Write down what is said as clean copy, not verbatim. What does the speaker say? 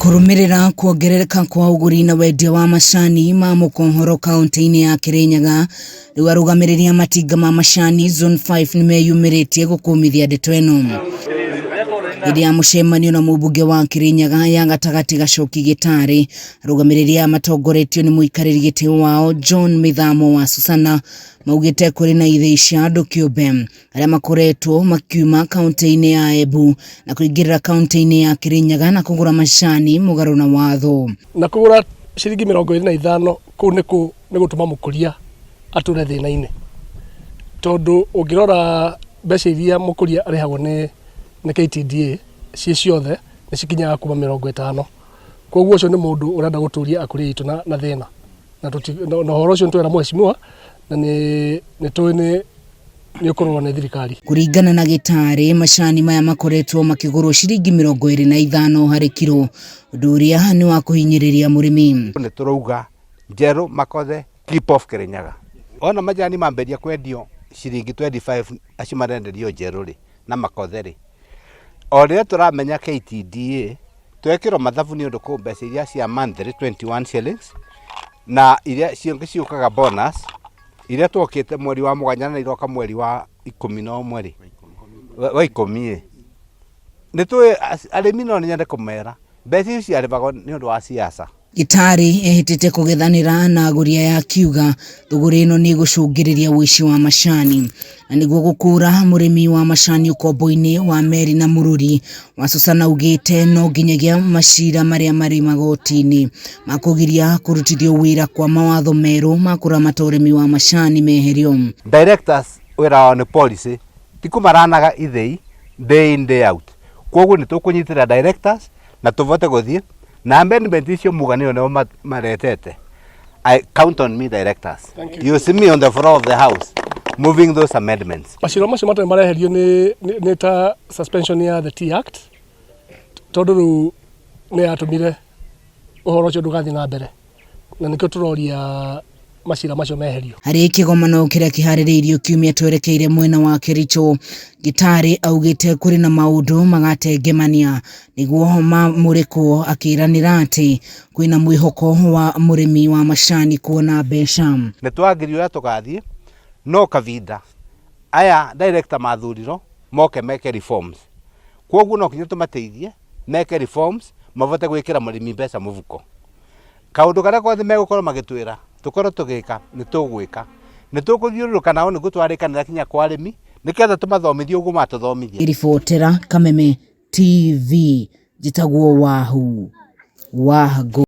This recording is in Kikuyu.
Kũrũmĩrĩra kuongerereka kwa ũgũri na wendia wa macani ma mũkohoro kaunti-inĩ ya Kirinyaga, rĩu arũgamĩrĩri a matinga ma macani Zone 5 nĩmeyumĩrĩtie gũkũmithia ndeto ĩno. Hĩndĩ ya mũcemanio na mũmbunge wa Kirinyaga ya gatagatĩ Gacoki Gĩtarĩ, arũgamĩrĩri aya matongoretio nĩ mũikarĩri gĩtĩ wao John Mĩthamo wa Susana maugĩte kũrĩ na ithĩi cia andũ kĩũmbe arĩa makoretwo makiuma kaunti-inĩ ya Embu na kũingĩrĩra kaunti-inĩ ya Kirinyaga na kũgũra macani mũgarũ na watho. Na kũgũra ciringi 25 kũu nĩ nĩ gũtũma mũkũria atũre thĩna-inĩ, tondũ ũngĩrora mbeca iria mũkũria arĩhagwo nĩ nĩ KTDA ciĩ ciothe nĩ cikinyaga kuma 50. Koguo ũcio nĩ mũndũ ũrenda gũtũria akũria aitũ na, na thĩna na na ũhoro ũcio nĩ twera mheshimiwa na nĩ nĩ tũĩ nĩ nĩ ũkũrorwo nĩ thirikari. Kũringana na Gĩtarĩ, macani maya makoretwo makĩgũrwo ciringi 25 harĩ kiro, ũndũ ũrĩa nĩ wa kũhinyĩrĩria mũrĩmi. Nĩ tũrauga njerũ makothe keep off Kirinyaga. Ona majani mambĩrĩria kwendio ciringi 25 acio marenderio njerũ rĩ na makothe rĩ, o rĩrĩa tũramenya KTDA twekĩrwo mathabu nĩ ũndũ kũ mbeca iria cia monthly 21 shillings na iria cingĩ ciũkaga bonus iria twokĩte mweri wa mũgwanja na iroka mweri wa 11 rĩ, wa 10 ĩ, nĩ tũĩ arĩmi no nyende kũmera mbeca icio ciarĩhagwo nĩ ũndũ wa siasa. Gĩtarĩ ehĩtĩte kũgethanĩra na agũri aya akiuga thũgũrĩ ĩno nĩ ĩgũcũngĩrĩria ũici wa macani na nĩguo gũkũra mũrĩmi wa macani ũkombo-inĩ wa Meri na Mũrũri wa Susana augĩte no nginyagia macira marĩa marĩ magoti-inĩ makũgiria kũrutithio wĩra kwa mawatho merũ ma kũramata ũrĩmi wa macani meherio. Directors wĩra wao nĩ policy ti kũmaranaga ithĩi day in day out, koguo nĩ tũkũnyitĩrĩra directors na tũvote gũthiĩ na amendment icio muga nĩo nĩo maretete. I count on me, directors. You see me on the floor of the house moving those amendments. Macira macio matarĩ mareherio nĩ ta suspension ya the Tea Act, tondũ rĩu nĩ yatũmire ũhoro ũcio ndũgathiĩ na mbere, na nĩkĩo tũroria macira macio meherio. Harĩ kĩgomano kĩrĩa kĩharĩrĩirio kiumia twerekeire mwena wa Kericho, Gĩtarĩ augĩte kũrĩ na maũndũ magatengemania nĩguo mamũrĩkwo, akĩranĩra atĩ kwĩna mwĩhoko wa mũrĩmi wa macani kuona mbeca. Nĩ twagĩrio ũrĩa tũgathiĩ no kavinda aya director mathurirwo moke meke reforms, koguo no kinya tũmateithie meke reforms mavote gwĩkĩra mũrĩmi mbeca mũbuko. Kaũndũ karĩa kothe megũkorwo magĩtwĩra tũkorwo tũgĩka nĩ tũgwĩka, nĩ tũkũthiũrũrũka nao nĩguo twarĩkanĩra kinya kwa arĩmi nĩgetha tũmathomithie ũguo matũthomithia. Ngĩribotera Kameme TV, njĩtagwo Wahu wa Ngũ.